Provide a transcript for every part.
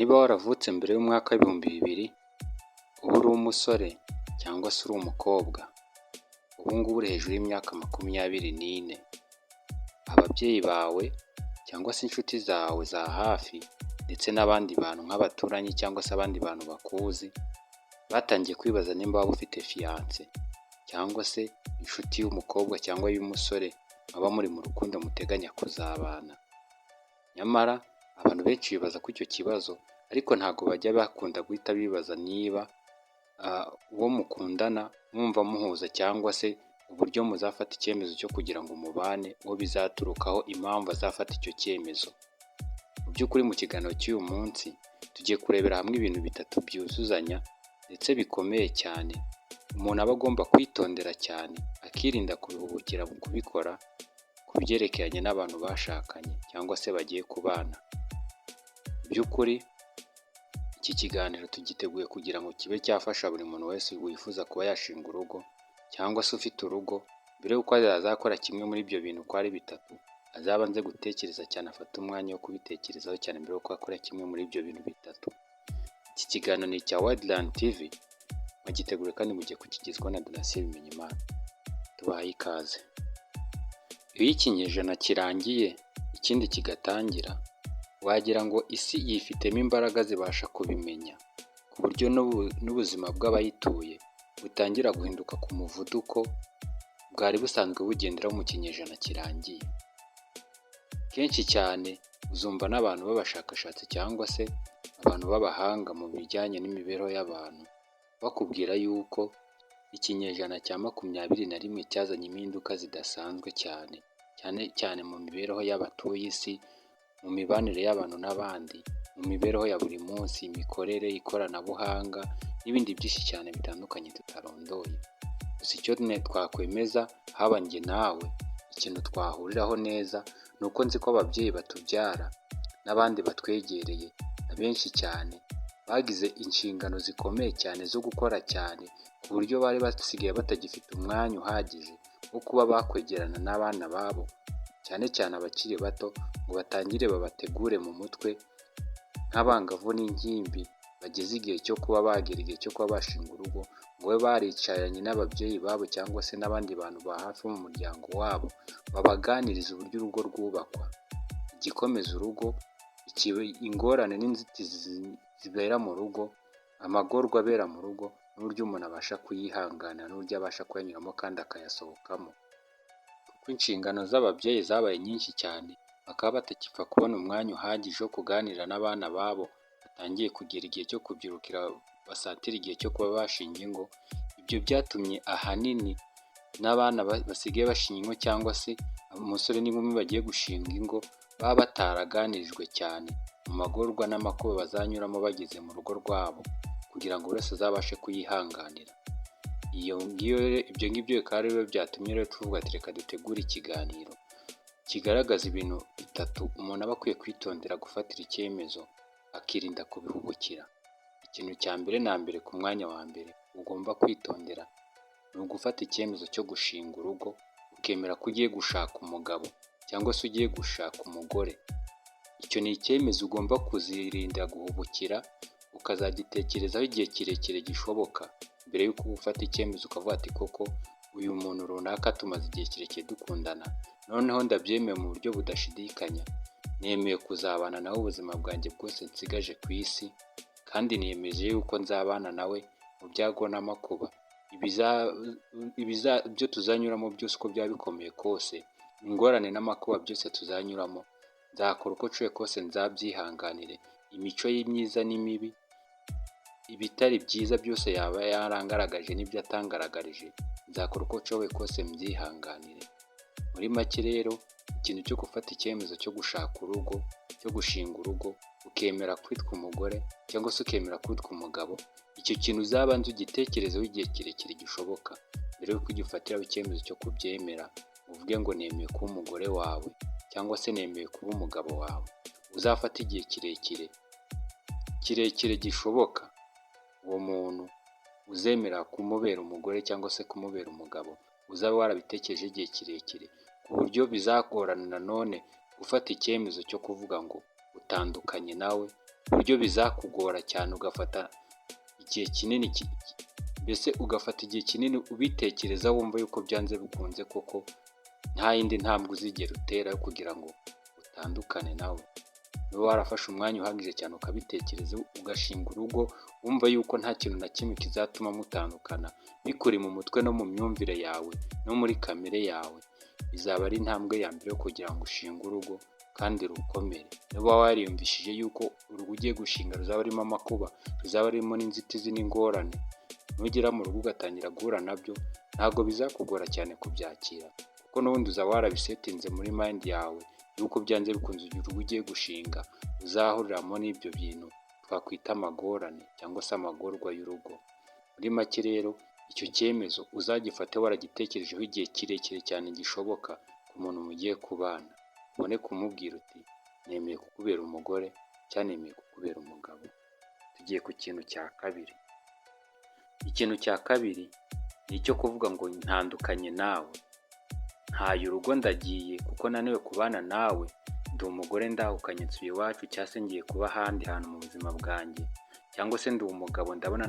Niba waravutse mbere y'umwaka w'2000, uba uri umusore cyangwa se uri umukobwa, ubu ngubu uri hejuru y'imyaka 24, ababyeyi bawe cyangwa se inshuti zawe za hafi ndetse n'abandi bantu nk'abaturanyi cyangwa se abandi bantu bakuzi, batangiye kwibaza nimba waba ufite fiancé cyangwa se inshuti y'umukobwa cyangwa y'umusore mwaba muri mu rukundo muteganya kuzabana. Nyamara abantu benshi bibaza kuri icyo kibazo, ariko ntabwo bajya bakunda guhita bibaza niba uwo mukundana mwumva muhuza cyangwa se uburyo muzafata icyemezo cyo kugira ngo mubane, uwo bizaturukaho, impamvu azafata icyo cyemezo. Mu by'ukuri, mu kiganiro cy'uyu munsi tugiye kurebera hamwe ibintu bitatu byuzuzanya ndetse bikomeye cyane umuntu aba agomba kwitondera cyane, akirinda kubihubukira mu kubikora ku byerekeranye n'abantu bashakanye cyangwa se bagiye kubana. Mu by'ukuri iki kiganiro tugiteguye kugira ngo kibe cyafasha buri muntu wese wifuza kuba yashinga urugo cyangwa se ufite urugo, mbere y'uko yazakora kimwe muri ibyo bintu uko ari bitatu, azabanze gutekereza cyane, afate umwanya wo kubitekerezaho cyane mbere y'uko akora kimwe muri ibyo bintu bitatu. Iki kiganiro ni icya Wildland TV, mwagiteguriwe kandi mugiye kukigezwaho na Donatien Bimenyimana. Tubahaye ikaze. Iyo ikinyejana kirangiye ikindi kigatangira, wagira ngo isi yifitemo imbaraga zibasha kubimenya, ku buryo n'ubuzima bw'abayituye butangira guhinduka ku muvuduko bwari busanzwe bugenderaho mu kinyejana kirangiye. Kenshi cyane uzumva n'abantu b'abashakashatsi cyangwa se abantu b'abahanga mu bijyanye n'imibereho y'abantu bakubwira yuko ikinyejana cya 21 cyazanye impinduka zidasanzwe cyane, cyane cyane mu mibereho y'abatuye isi, mu mibanire y'abantu n'abandi, mu mibereho ya buri munsi, imikorere, ikoranabuhanga n'ibindi byinshi cyane bitandukanye tutarondoye. Gusa icyo twakwemeza, haba njye nawe, ikintu twahuriraho neza ni uko nzi ko ababyeyi batubyara n'abandi batwegereye abenshi cyane bagize inshingano zikomeye cyane zo gukora cyane, ku buryo bari basigaye batagifite umwanya uhagije wo kuba bakwegerana n'abana babo, cyane cyane abakiri bato, ngo batangire babategure mu mutwe nk'abangavu n'ingimbi bageze igihe cyo kuba bagera igihe cyo kuba bashinga urugo, ngo babe baricaranye n'ababyeyi babo cyangwa se n'abandi bantu ba hafi mu muryango wabo, babaganirize uburyo urugo rwubakwa, igikomeza urugo, ingorane n'inzitizi zibera mu rugo, amagorwa abera mu rugo n'uburyo umuntu abasha kuyihanganira n'uburyo abasha kuyanyuramo kandi akayasohokamo. Kuko inshingano z'ababyeyi zabaye nyinshi cyane, bakaba batakipfa kubona umwanya uhagije wo kuganira n'abana babo batangiye kugera igihe cyo kubyirukira, basatira igihe cyo kuba bashinga ingo. Ibyo byatumye ahanini n'abana basigaye bashinga ingo cyangwa se umusore n'inkumi bagiye gushinga ingo baba bataraganirijwe cyane mu magorwa n'amakuba bazanyuramo bageze mu rugo rwabo, kugira ngo buri wese azabashe kuyihanganira. Iyo ngiyo, ibyo ngibyo bikaba ari byo byatumye rero tuvuga ati: "Reka dutegure ikiganiro kigaragaza ibintu bitatu umuntu aba akwiye kwitondera gufatira icyemezo, akirinda kubihubukira." Ikintu cya mbere na mbere, ku mwanya wa mbere ugomba kwitondera, ni ugufata icyemezo cyo gushinga urugo, ukemera ko ugiye gushaka umugabo cyangwa se ugiye gushaka umugore. Icyo ni icyemezo ugomba kuzirinda guhubukira, ukazagitekerezaho igihe kirekire gishoboka mbere y'uko ufata icyemezo, ukavuga ati: "Koko uyu muntu runaka tumaze igihe kirekire dukundana, noneho ndabyemeye mu buryo budashidikanya, nemeye kuzabana nawe ubuzima bwanjye bwose nsigaje ku isi, kandi niyemeje yuko nzabana nawe mu byago n'amakuba, ibyo tuzanyuramo byose uko byaba bikomeye kose, ingorane n'amakuba byose tuzanyuramo, nzakora uko nshoboye kose nzabyihanganire, imico ye myiza n'imibi, ibitari byiza byose yaba yarangaragaje n'ibyo atangaragarije, nzakora uko nshoboye kose mbyihanganire." Muri make rero, ikintu cyo gufata icyemezo cyo gushaka urugo, cyo gushinga urugo, ukemera kwitwa umugore cyangwa se ukemera kwitwa umugabo, icyo kintu uzabanze ugitekerezeho igihe kirekire gishoboka mbere y'uko ugifatiraho icyemezo cyo kubyemera, uvuge ngo nemeye kuba umugore wawe cyangwa se nemeye kuba umugabo wawe. Uzafate igihe kirekire kirekire gishoboka, uwo muntu uzemera kumubera umugore cyangwa se kumubera umugabo, uzabe warabitekereje igihe kirekire, ku buryo bizagorana nanone gufata icyemezo cyo kuvuga ngo utandukanye nawe. ku buryo bizakugora cyane, ugafata igihe kinini, mbese ugafata igihe kinini ubitekereza, wumva yuko byanze bikunze koko nta yindi ntambwe uzigera utera kugira ngo utandukane nawe. Niba warafashe umwanya uhagije cyane ukabitekereza, ugashinga urugo wumva yuko nta kintu na kimwe kizatuma mutandukana, bikuri mu mutwe no mu myumvire yawe no muri kamere yawe, bizaba ari intambwe ya mbere yo kugira ngo ushinge urugo kandi rukomere. Niba wariyumvishije yuko urugo ugiye gushinga ruzaba rurimo amakuba, ruzaba rurimo n'inzitizi n'ingorane, nugera mu rugo ugatangira guhura nabyo, ntabwo bizakugora cyane kubyakira, kuko n'ubundi uzaba warabisetinze muri mind yawe yuko byanze bikunze urugo ugiye gushinga uzahuriramo n'ibyo bintu twakwita amagorane cyangwa se amagorwa y'urugo. Muri make rero, icyo cyemezo uzagifate waragitekerejeho igihe kirekire cyane gishoboka ku muntu mugiye kubana, ubone kumubwira uti nemeye kukubera umugore cyangwa nemeye kukubera umugabo. Tugiye ku kintu cya kabiri. Ikintu cya kabiri ni icyo kuvuga ngo ntandukanye nawe, ntaye urugo ndagiye kuko naniwe kubana nawe, ndi umugore ndahukanye nsubiye iwacu, cyangwa se ngiye kuba ahandi hantu mu buzima bwanjye, cyangwa se ndi umugabo ndabona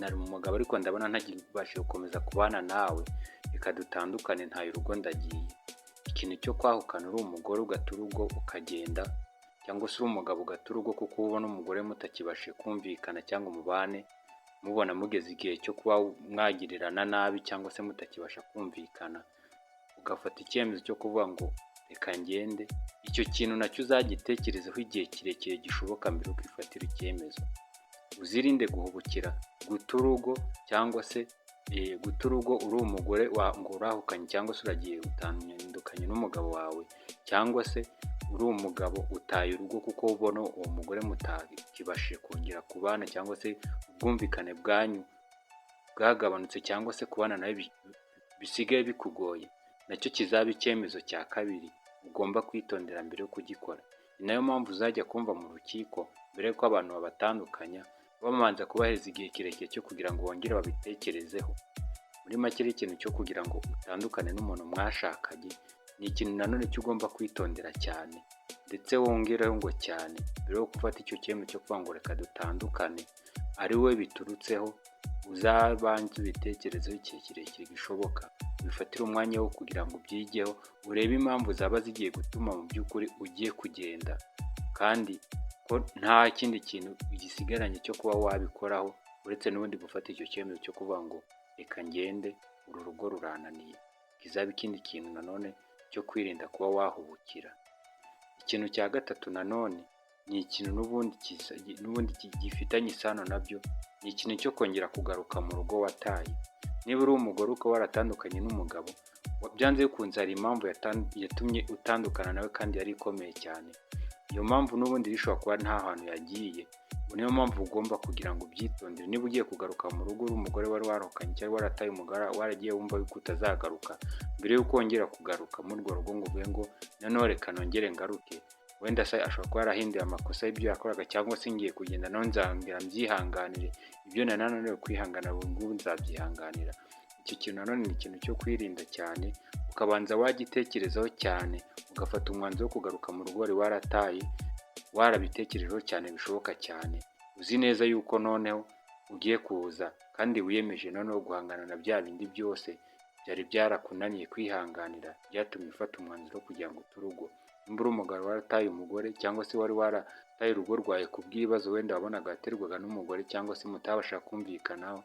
nari umugabo ariko ndabona ntakibashije gukomeza kubana nawe, reka dutandukane, ntaye urugo ndagiye. Ikintu cyo kwahukana uri umugore ugata urugo ukagenda, cyangwa se uri umugabo ugata urugo kuko ubona umugore mutakibashije kumvikana cyangwa mubane, mubona mugeze igihe cyo kuba mwagirirana nabi cyangwa se mutakibasha kumvikana, ugafata icyemezo cyo kuvuga ngo reka ngende, icyo kintu nacyo uzagitekerezeho igihe kirekire gishoboka mbere yuko ufatira icyemezo. Uzirinde guhubukira guta urugo cyangwa se guta urugo uri umugore ngo urahukanye cyangwa se uragiye utandukanye n'umugabo wawe, cyangwa se uri umugabo utaye urugo kuko ubona uwo mugore mutakibashije kongera kubana, cyangwa se ubwumvikane bwanyu bwagabanutse, cyangwa se kubana nawe bisigaye bikugoye. Nacyo kizaba icyemezo cya kabiri ugomba kwitondera mbere yo kugikora. Ni nayo mpamvu uzajya kumva mu rukiko mbere y'uko abantu babatandukanya babanza kubahereza igihe kirekire cyo kugira ngo bongere babitekerezeho. Muri make rero, ikintu cyo kugira ngo utandukane n'umuntu mwashakanye ni ikintu nanone cyo ugomba kwitondera cyane, ndetse wongereho ngo cyane, mbere yo gufata icyo cyemezo cyo kuvuga ngo reka dutandukane, ari wowe biturutseho, uzabanze ubitekerezeho igihe kirekire gishoboka, ubifatire umwanya wo kugira ngo ubyigeho, urebe impamvu zaba zigiye gutuma mu by'ukuri ugiye kugenda, kandi ko nta kindi kintu ugisigaranye cyo kuba wabikoraho uretse n'ubundi gufata icyo cyemezo cyo kuvuga ngo reka ngende, uru rugo rurananiye. Kizaba ikindi kintu nanone cyo kwirinda kuba wahubukira. Ikintu cya gatatu nanone ni ikintu n'ubundi gifitanye isano nabyo, ni ikintu cyo kongera kugaruka mu rugo wataye. Niba uri umugore ukaba waratandukanye n'umugabo, byanze bikunze hari impamvu yatumye utandukana nawe kandi yari ikomeye cyane. Iyo mpamvu n'ubundi ishobora kuba nta hantu yagiye, niyo mpamvu ugomba kugira ngo ubyitondere. Niba ugiye kugaruka mu rugo uri umugore wari warahukanye cyangwa warataye umugore, waragiye wumva yuko utazagaruka, mbere y'uko wongera kugaruka muri urwo rugo ngo uvuge ngo noneho reka nongere ngaruke, wenda se ashobora kuba yarahinduye amakosa y'ibyo yakoraga, cyangwa se ngiye kugenda nawe nzongera mbyihanganire, ibyo nari nananiwe kwihangana ubu ngubu nzabyihanganira. Icyo kintu nanone ni ikintu cyo kwirinda cyane, ukabanza wagitekerezaho cyane, ugafata umwanzuro wo kugaruka mu rugo wari warataye, warabitekerejeho cyane bishoboka cyane, uzi neza yuko noneho ugiye kuza kandi wiyemeje noneho guhangana na bya bindi byose byari byarakunaniye kwihanganira, byatumye ufata umwanzuro wo kugira ngo ute urugo. Nimba uri umugabo warataye umugore, cyangwa se wari warataye urugo rwawe ku bw'ibibazo wenda wabonaga waterwaga n'umugore cyangwa se mutabasha kumvikanaho,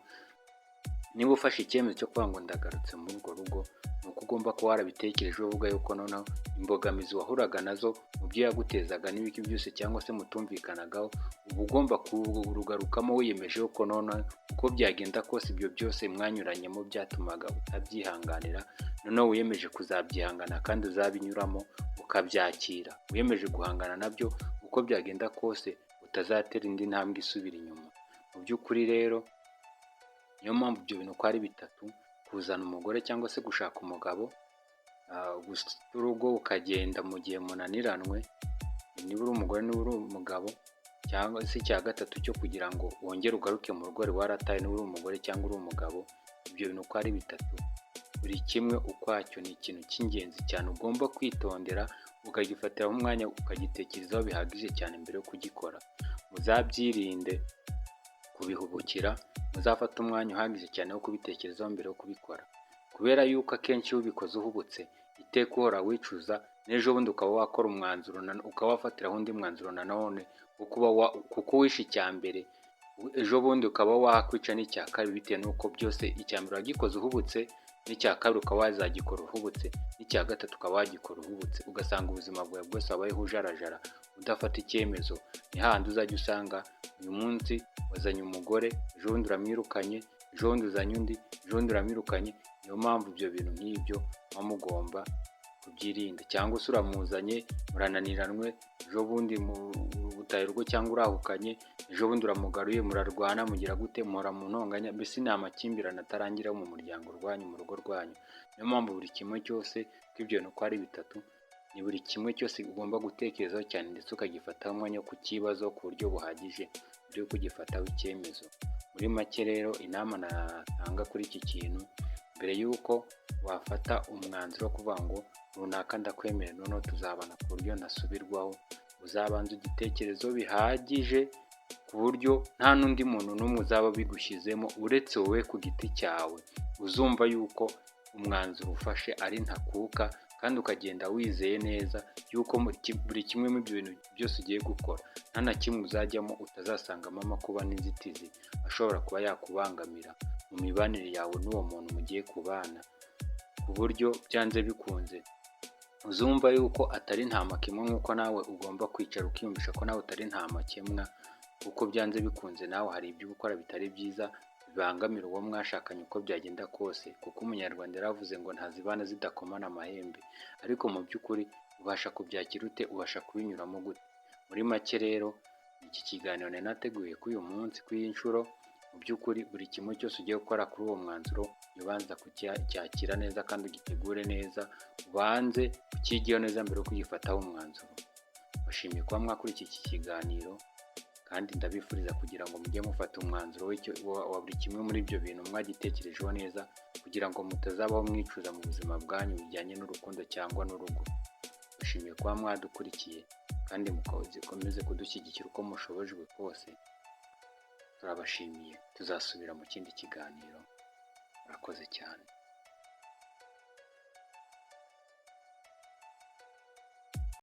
niba ufashe icyemezo cyo kuvuga ngo ndagarutse muri urwo rugo, ni uko ugomba kuba warabitekerejeho uvuga yuko noneho imbogamizi wahuraga nazo mu byo yagutezaga n'ibiki byose cyangwa se mutumvikanagaho, uba ugomba kurugarukamo wiyemeje yuko noneho uko byagenda kose ibyo byose mwanyuranyemo byatumaga utabyihanganira, noneho wiyemeje kuzabyihangana kandi uzabinyuramo ukabyakira, wiyemeje guhangana nabyo uko byagenda kose utazatera indi ntambwe isubira inyuma. Mu by'ukuri rero niyo mpamvu ibyo bintu uko ari bitatu, kuzana umugore cyangwa se gushaka umugabo, guta urugo ukagenda mu gihe munaniranwe, niba uri umugore niba uri umugabo, cyangwa se icya gatatu cyo kugira ngo wongere ugaruke mu rugo wari warataye niba uri umugore cyangwa uri umugabo, ibyo bintu uko ari bitatu, buri kimwe ukwacyo ni ikintu cy'ingenzi cyane ugomba kwitondera, ukagifatiraho umwanya ukagitekerezaho bihagije cyane mbere yo kugikora. Muzabyirinde kubihubukira, muzafate umwanya uhagije cyane wo kubitekerezaho mbere yo kubikora, kubera yuko akenshi iyo ubikoze uhubutse, iteka uhora wicuza, n'ejo bundi ukaba wakora umwanzuro, ukaba wafatiraho undi mwanzuro nanone wo kuba kuko wishe icya mbere, ejo bundi ukaba wakwica n'icya kabiri, bitewe n'uko byose icya mbere wagikoze uhubutse, n'icya kabiri ukaba wazagikora uhubutse, n'icya gatatu ukaba wagikora uhubutse, ugasanga ubuzima bwawe bwose wabayeho ujarajara udafata icyemezo. Ni hahandi uzajya usanga uyu munsi wazanye umugore, ejo bundi uramwirukanye, ejo bundi uzanye undi, ejo bundi uramwirukanye. Niyo mpamvu ibyo bintu nk'ibyo muba mugomba kubyirinda. Cyangwa se uramuzanye murananiranwe, ejo bundi utaye urugo cyangwa urahukanye, ejo bundi uramugaruye, murarwana, mugira gute, muhora mu ntonganya, mbese ni amakimbirane atarangira mu muryango rwanyu, mu rugo rwanyu. Niyo mpamvu buri kimwe cyose, ko ibyo bintu uko ari bitatu, ni buri kimwe cyose ugomba gutekerezaho cyane, ndetse ukagifataho umwanya wo kukibazaho ku buryo buhagije mbere yo kugifataho icyemezo. Muri make rero, inama natanga kuri iki kintu, mbere y'uko wafata umwanzuro wo kuvuga ngo runaka ndakwemera, noneho tuzabana ku buryo ntasubirwaho, uzabanza ugitekerezo bihagije, ku buryo nta n'undi muntu n'umwe uzaba abigushyizemo uretse wowe ku giti cyawe, uzumva yuko umwanzuro ufashe ari ntakuka, kandi ukagenda wizeye neza yuko buri kimwe muri ibyo bintu byose ugiye gukora, nta na kimwe uzajyamo utazasangamo amakuba n'inzitizi ashobora kuba yakubangamira mu mibanire yawe n'uwo muntu mugiye kubana, ku buryo byanze bikunze uzumva yuko atari nta makemwa, nk'uko nawe ugomba kwicara ukiyumvisha ko nawe utari nta makemwa, kuko byanze bikunze nawe hari ibyo ukora bitari byiza bibangamira uwo mwashakanye uko byagenda kose, kuko Umunyarwanda yaravuze ngo ntazibana zidakomana amahembe. Ariko mu by'ukuri ubasha kubyakira ute? Ubasha kubinyuramo gute? Muri make rero, iki kiganiro nari nateguye kuri uyu munsi, kuri iyi nshuro, mu by'ukuri buri kimwe cyose ugiye gukora kuri uwo mwanzuro, jya ubanza kucyakira neza kandi ugitegure neza, ubanze ucyigeho neza mbere yo kugifataho umwanzuro. Mbashimiye kuba mwakurikiye iki kiganiro, kandi ndabifuriza kugira ngo mujye mufata umwanzuro wa buri kimwe muri ibyo bintu mwagitekerejeho neza, kugira ngo mutazabaho mwicuza mu buzima bwanyu bijyanye n'urukundo cyangwa n'urugo. Mbashimiye kuba mwadukurikiye, kandi mukomeze kudushyigikira uko mushobojwe kose. Turabashimiye, tuzasubira mu kindi kiganiro. Murakoze cyane.